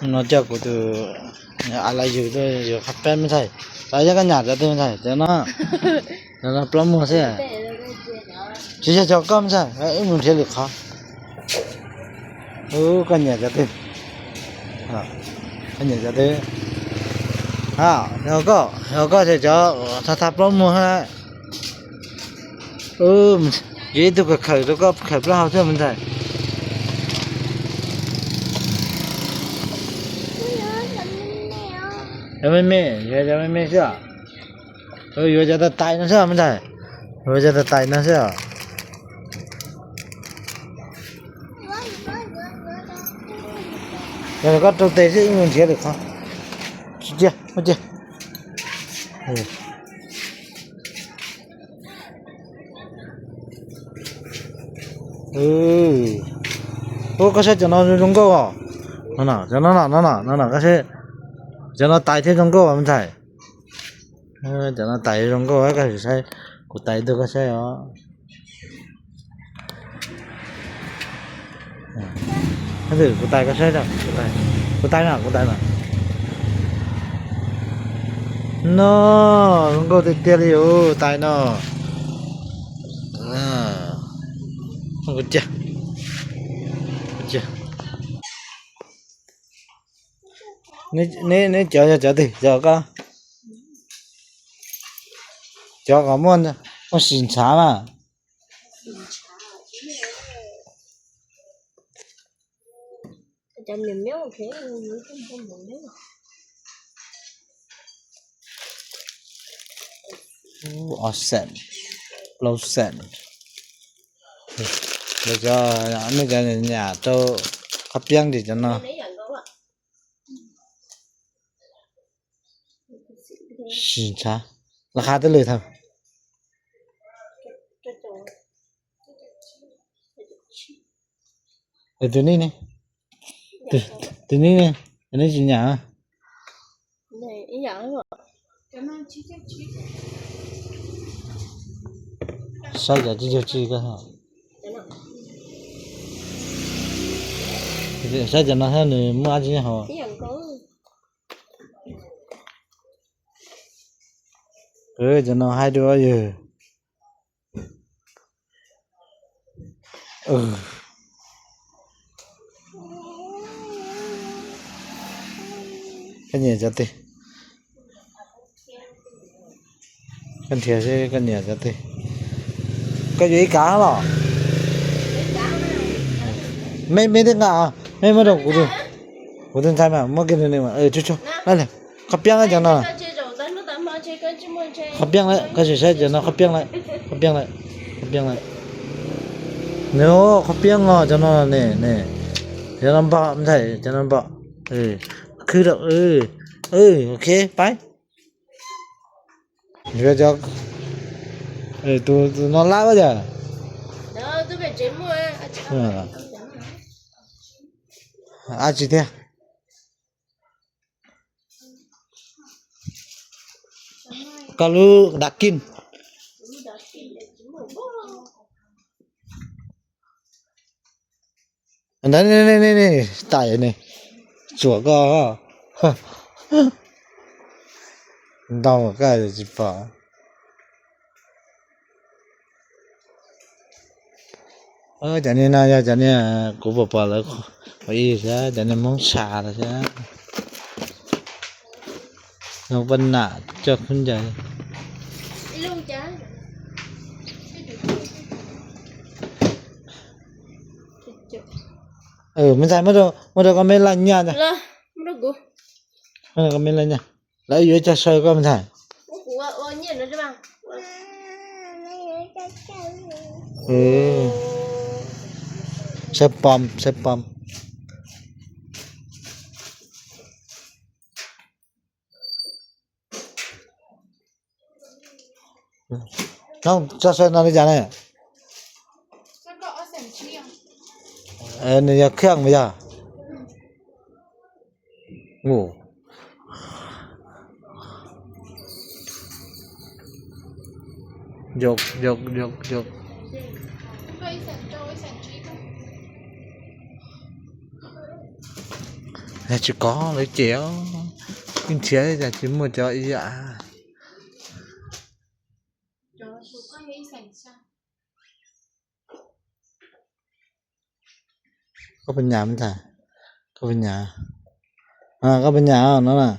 No coj kuv tus a la yus tuaj yuav qhov peb me ntxhais. Lawv yog koj nyam cov twg me ntxhais? Cov no, cov no plaub muag xwb. Tsis yog cov koj me ntxhais, wb mus nrhiav lwm qhov. Ub, koj nyiam cov twg? Koj nyiam cov twg? Yog koj, yog koj ces cov thab thab plaub muag. Yuav ib tug khawm khawm rau koj khawm plaub hau xwb me ntxhais. Cov me me, yuav cov me me xwb os. Yuav cov tais tais no xwb me ntxhais. Yuav cov tais tais no xwb os. Yog koj rau tes xwb, wb mus nrhiav lwm qhov. Tsis cia, cia. Ub, koj saib cov no zoo nkauj os. No no, cov no no, no no, no no, koj saib. Cov no tais thiab zoo nkauj me ntxhais. Cov no tais zoo nkauj, koj sim saib. Kuv tais ib tug koj saib os. Kuv tais koj saib, kuv tais, kuv tais no, kuv tais no. No, zoo nkauj tiag tiag li os tais no. Neb cov yog cov twg cov koj? Cov kom muaj, muaj sim ntshav mas. Ob xees, plaub xees. Cov, nej cov nyam rau qhov piab tim cov no. Sim ntshav, laj qha twb lwm thawm. Tus nib ne, tus nib ne, neb tsis nyam. Saib cov tsis yog tsis koj, saib cov no thiab nws muaj dab tsi nyob hauv. Cov no haib dua yog. Koj nyiam cov twg? Koj nrhiav seb koj nyiam cov twg. Koj yuav ib kav los? Mej, mej twb nqa, mej muab rau kuv tus, kuv tus ntxhais mas muab kiag nws mas. Qhov piab lawm cov no. Qhov piab lawm, koj sim saib cov no, qhov piab lawm, qhov piab lawm, qhov piab lawm. Nws qhov piab os cov no ne, ne. Cov no npog ntxhais, cov no npog. Khwb rau, ok, pab. Tus no lab yog dab tsi thiab? Koj lub dav kij. Ntawd ne, tais ne, tsuam koj. Ntau koj tsis pom. Cov niag no yog cov niag kuv pom pom lawv ua ib xwb, cov niag Hmoob Tsha lawm xwb. Zoo paj nam coj khaub ncaws. Me ntxhais, muab rau koj me laj nyaj. Muab rau koj me laj nyaj. Lawv yuav coj saw koj me ntxhais. Saw pom, saw pom. Nov, tso saw no li cas ne? Nws yog khiaj mas yog. Yog tsis kov lawv cem os, ib nrhiav cas tsis muaj cov ib yam. Koj puas nyam ntag? Koj puas nyam? Koj puas nyam no na?